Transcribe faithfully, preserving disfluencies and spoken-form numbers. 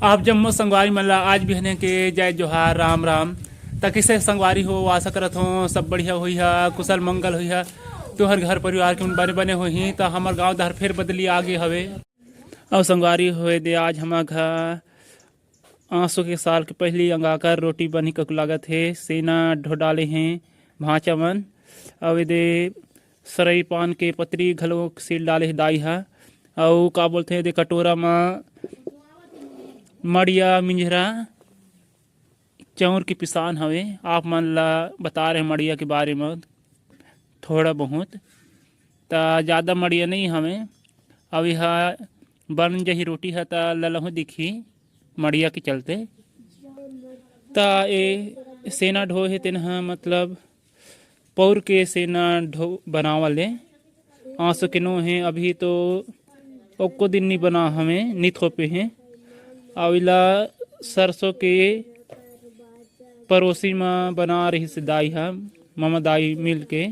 आप जम्मो संगवारी मन ला आज बिहने के जय जोहार, राम राम। त कइसे संगवारी हो, आशा करत हो सब बढ़िया होई हा, कुशल मंगल होई हा, तुहर घर परिवार के मन बने बने होही। त हमर गांव डहर फेर बदली आगे हवे। अउ संगवारी होए दे आज हमर घर आंसू के साल के पहली अंगाकर रोटी बनी ककु लागत हे। सेना ढो डाले हे भांचा मन, अउ एदे सरई पान के पतरी घलो सील डाले हे दाई हा। अउ का बोलथे एदे कटोरा म मड़िया मिंजरा चाउर के पिसान हवे। आप मन ला बता रहे मड़िया के बारे म थोड़ा बहुत। त जादा मड़िया नइ हवे। अब यह बन जही रोटी ह त ललहू दिखही मड़िया के चलते। त ए सेना ढो हे तेन ह मतलब पौर के सेना ढो बनावल हे। आंसू के नो हे, अभी तो ओको दिन नी बना हवे, नी थोपे हे। अउ इला सरसों के परोसी म बना रहिस दाई ह, ममा दाई मिल के।